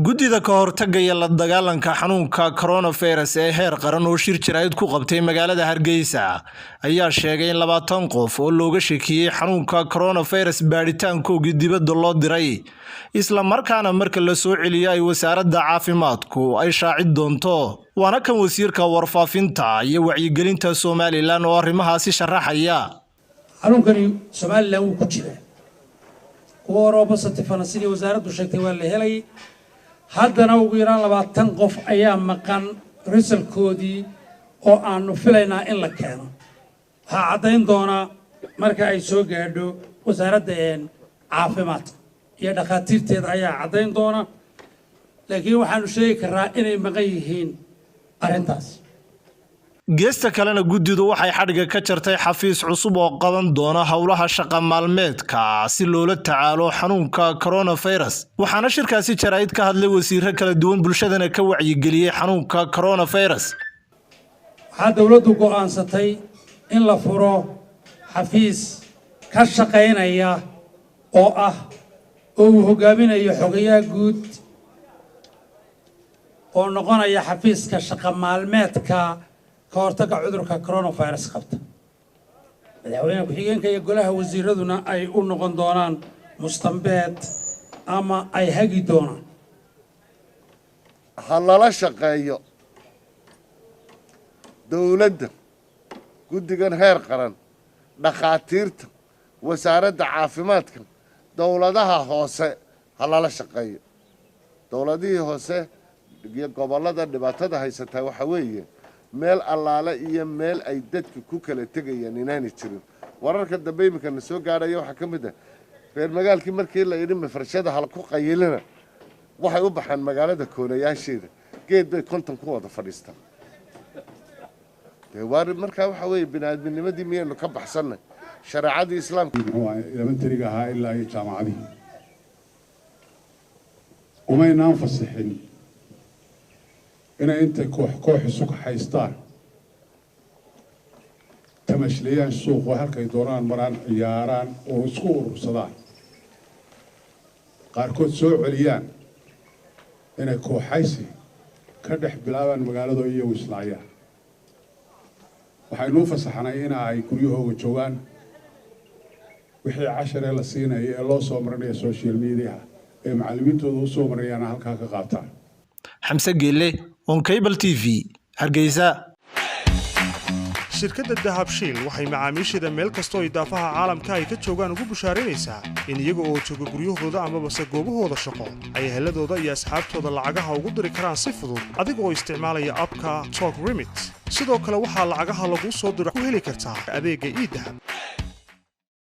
Guddida ka hortagaya la dagaalanka xanuunka coronavirus ee heer qaran oo shir jaraa'id ku qabtay magaalada Hargeysa ayaa sheegay in 20 qof oo looga shakiyey xanuunka coronavirus baadhitaankoogii dibadda loo diray, isla markaana marka la soo celiyo ay wasaaradda caafimaadku ay shaacid doonto. Waana kan wasiirka warfaafinta iyo wacyigelinta Somalilan oo arrimahaasi sharaxaya. Xanuunkani Somalilan wuu ku jiraa, kuwa horoo positifana sidii wasaaraddu sheegtay waa la helay. Haddana ugu yaraan 20 qof ayaa maqan risalkoodii oo aanu filaynaa in la keeno. Waxaa caddayn doonaa marka ay soo gaadho wasaaradda caafimaadka iyo dhakhaatiirteeda ayaa caddayn doona, laakiin waxaanu sheegi karraa inay maqan yihiin arrintaas. Geesta kalena, guddidu waxay xadhigga ka jartay xafiis cusub oo qaban doona howlaha shaqa maalmeedka si loola tacaalo xanuunka coronavirus. Waxaana shirkaasi jaraa'id ka hadlay wasiiro kala duwan, bulshadana ka wacyigeliyey xanuunka coronavirus. Waxaa dowladdu go'aansatay in la furo xafiis ka shaqaynaya oo ah oo uu hoggaaminayo xogayaha guud, oo noqonaya xafiiska shaqa maalmeedka ka hortagga cudurka coronavirus qabta. Madaxweyne ku-xigeenka iyo golaha wasiiraduna ay u noqon doonaan mustambeed ama ay hagi doonaan. Ha lala shaqeeyo dowladda, guddigan heer qaran, dhakhaatiirta, wasaaradda caafimaadka, dowladaha hoose ha lala shaqeeyo. Dowladihii hoose iyo gobollada dhibaatada haysataa waxaa weeye meel allaale iyo meel ay dadku ku kala tegayaan inaanay jirin. Wararka dambe iminka na soo gaadhaya waxaa ka mid ah reer magaalkii markii la yidhi mafarshada hala ku qayilina, waxay u baxaan magaalada koonayaasheeda, geed bay 50 ku wada fadhiistaan. Dee waar markaa waxaa weeye bini aadminimadii miyaynu ka baxsannay shareecadii Islaamka? Muxuu ahay elementary-ga ahaa ilaa iyo jaamacadihii umaynaan fasixin inay intay koox koox isu kaxaystaan, tamashleeyaan, suuqo halkay doonaan maraan, ciyaaraan oo isku urursadaan, qaarkood soo celiyaan inay kooxaysi ka dhex bilaabaan magaalada iyagu islaayaan. Waxaynuu fasaxnay ina ay guryahooga joogaan, wixii casharee la siinaya ee loo soo marinaya social media ee macallimiintooda u soo marinayaana halkaa ka qaataan. Xamse Geelle, Horn Cable TV, Hargeysa. Shirkadda Dahabshiil waxay macaamiisheeda meel kastoo idaafaha caalamka ay ka joogaan ugu bushaaraynaysaa in iyaga oo jooga guryahooda amabase goobahooda shaqo ay eheladooda iyo asxaabtooda lacagaha ugu diri karaan si fudud adiga oo isticmaalaya app-ka Talk Remit. Sidoo kale waxaa lacagaha laguu soo diro ku heli kartaa adeegga eDahab.